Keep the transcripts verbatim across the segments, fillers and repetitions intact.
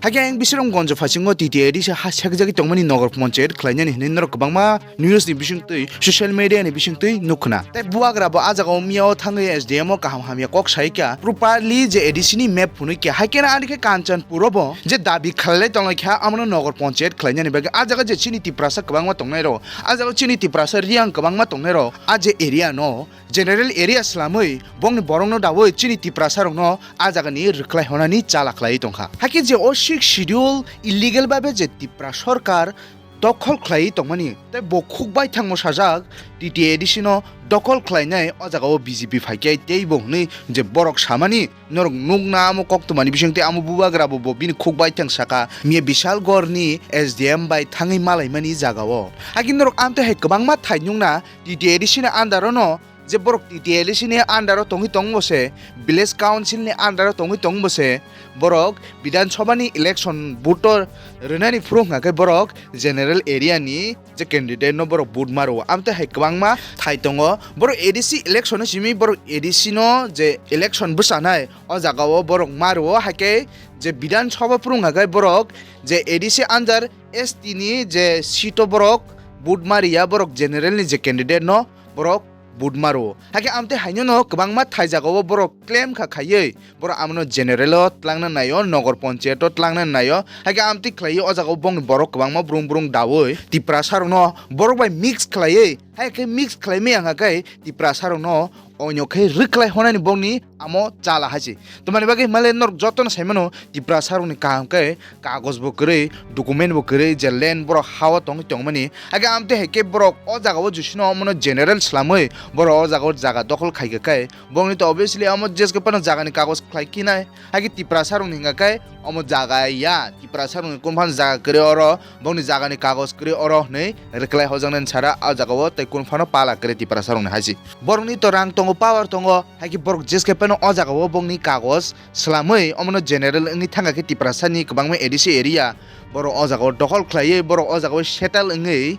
Hakhe ayang Bisramganj phasingo T T A D C ha sekjagwi tongmani nogor ponchayat khlainani hinwi norok kwbangma news ni bisingtwi, social media ni bisingtwi nukkhna. Tei bubagra bo ah jagao miyao thangwi S D M o kaham hamya kok saikha, properly je A D C ni map phunukya. Haikhe ani khe Kanchanpur o bo je dabi khlailai tonglaikha, amono nogor ponchayat khlainani bagwi. Ah jaga je chini Tiprasa kwbangma tongnairok, ah jagao chini Tiprasa Riang kwbangma tongnairok, ah je area no general area slamwi bongni borokno dawi chini Tiprasarokno ah jagani rwkhlai honani chala khlaiwi tongkha. Hakhe je o sixth schedule illegal babe je Tipra sorkar dokhol khlaiwi tongmani tei bo khukbai thangmo sajak T T A D C no dokhol khlainai o jagao B J P phaikhe tei bo hwnwi je borok samani norok nukna amo koktwmani bisingtwi amo bubagra bo, bo bini khukbai thang saka miya Bishalgarh ni S D M bai thangwi malaimani jagao. Hakhe norok amtwi hai kwbangma thai nukna T T A D C ni under o no je borok T T A D C ni under o tongwi tongbo se, village council ni under o tongwi tongbo se, borok Bidhan Sabha ni election vote o rwnani phuru hwnkha khe borok general area ni je candidate no borok vote maro. Amtwi hai kwbangma thai tongo. Borok A D C election o simi borok A D C no je election bwchanai o jagao borok maro, haikhe je Bidhan Sabha phuru hwnkha khe borok je A D C under S T ni je seat o borok vote mariya, borok general ni je candidate no borok vote maro. Hakhe amtwi haino no kwbangma thai jagao borok claim kha khaiwi borok amono general o tlangna naio, nogor ponchayat o tlangna naio. Hakhe amtwi khlaiwi o jagao bongni borok kwbangma brung brung dawi Tiprasarokno borok bai mix khlaiwi, hakhe mix khlaimaya hwnkha khe Tiprasarokno oinokhe rwkhlai honani bongni amo chala hai se. Tamani bagwi hwnmale norok jotono saimano Tiprasarokni kaham khe kagoj bo kwrwi, document bo kwrwi, je land borok ha-o tongwi tongmani. Hakhe amtwi hai khe borok o jagao jusino omono general slamwi borok o jagao jaga dokhol khaikha khe, bongni to obviously omo jeske phano jagani kagoj khlai khinai. Hakhe Tiprasarokni hwnkha khe omo jaga ya, Tiprasarokni kunu phano jaga kwrwi oro, bongni jagani kagoj kwrwi oro hwnwi rwkhlai hojaknani sara o jagao tei kunu phano pala kwrwi Tiprasarokni hai se. Borokni to rang tongo, power tongo, hakhe borok jeske phano o jagao bongni kagoj slamwi omono general wngwi thangkha khe Tiprasani kwbangma A D C area borok o jagao dokhol khlaiwi borok o jagao settle wngwi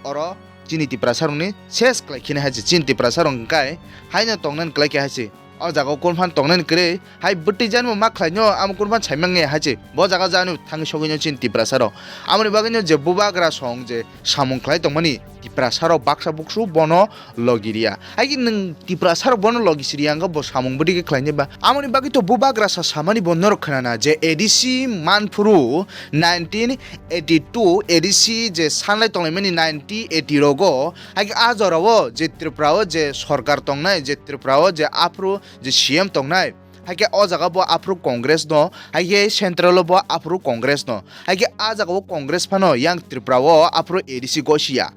oro chini Tiprasarokni ses khlai khini hai se. Chini Tiprasarok hwnkhe haino tongnani kwlai khe hai se. O jagao kunu phano tongnani kwrwi hai bwtwi janmo ma khlaino amo kunu phano saimangya hai se. Bo jaga jani thangwi sogwino chini Tiprasarok. Amoni bagwino je bubagra song je samung khlai tongmani Tiprasarok baksa buksu bono logi riya. Hai khe nwng Tiprasarok bono logi siriya hwnkhe bo samung bwdikhe khlainai ba? Amoni bagwi to bubagra sa samani bo norok khnana je A D C manphuru nineteen eighty-two A D C je sanlai tonglaimani nineteen eighty rogo, hai khe a jorao je Tripura o je sorkar tongnai, je Tripura o je aphuru je C M tongnai, hai khe o jaga bo aphuru Congress no, hai khe central o bo aphuru Congress no, hai khe a jaga o Congress phano yang Tripura o aphuru A D C gosia.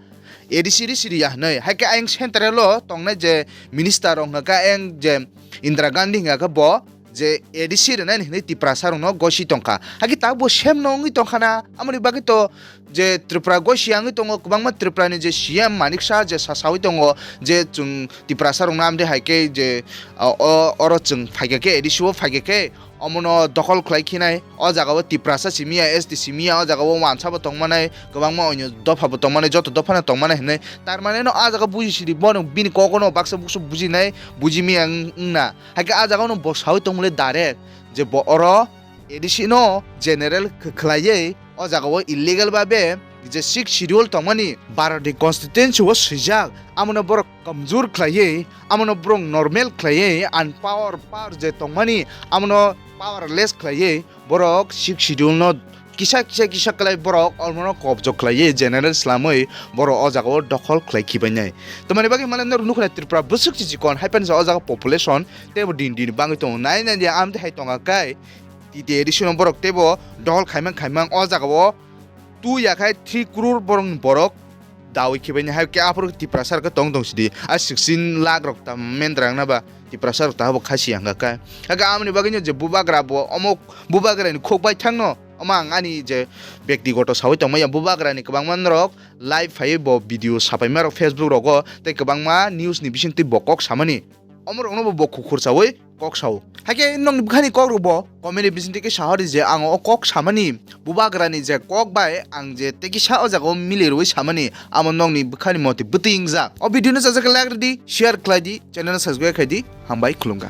A D C ri siriya hwnwi. Hai khe ayang central o tongnai je minister rok hwnkha khe ayang je Indira Gandhi hwnkha khe bo je A D C rwnani hwnwi Tiprasa rokno gosi tongkha. Hai khe tabuk bo same no wngwi tongkha na? Amoni bagwi to je Tripura gosi wngwi tongo, kwbangma Tripura ni je C M Manik Saha je sasawi tongo je chwng Tiprasa rokno amde hai khe je o, o, oro chwng phaikha khe A D C o phaikha khe omono dokhol khlai khinai, o jaga o Tiprasa simiya, S T simiya, o jaga o wansa bo tongmanai, kwbangma onyo dopha bo tongmanai, joto dopha no tongmanai hinwi. Tar mane no a jaga buji sidi bono bini kokono baksa buksu bujinai, bujimiya wng-, wngna. Hai khe a jaga no bo sawi tongmole direct je bo oro A D C no general kh-, khlaiwi o jaga o illegal babe je sixth schedule tongmani Bharat ni constituency o swijak, amono borok kamjor khlaiwi, amono borok normal khlaiwi, unpower power je tongmani, amono powerless khlaiwi borok sixth schedule no kisa, kisa, kisa khlai borok omono kobjo khlaiwi general slamwi borok o jaga o dokhol khlai khibainai. Tamani bagwi mane norok nukho na Tripura bwswk si chikon, hai phano sa o jaga population teibo din din bangwi tongo. Nai nai di amtwi hai tongkha khe T T A D C no borok teibo dokhol khaimang khaimang o jaga o two ya khai three crore borok ni borok dawi khibaini hai khe aphuru Tiprasa rok tong tong sidi a sixteen lakh rok ta mendra wngna ba Tiprasa rok ta bo khasi hangka kha. Hakhe amoni bagwi no je bubagra bo omo bubagra ni khok bai thangno omo ang ani je bektigoto sawi tongmaya bubagra ni kwbangma norok live phaiwi bo video sapaima rok Facebook rogo tei kwbangma news ni bisingtwi bo kok samani. Omorokno bo bo kukhur chawi kok sao. Hakhe nokni bwkhani kok rokbo comment ni bisingtwi khe sahori je ang o kok samani bubagrani je kok bai ang je tei kisa o jaga o mili rwi samani amo nokni bwkhani moti bwtwi wngjak. O video no chajak khe like rwdi, share khlai di, channel no subscribe khai di. Hambai khulumkha.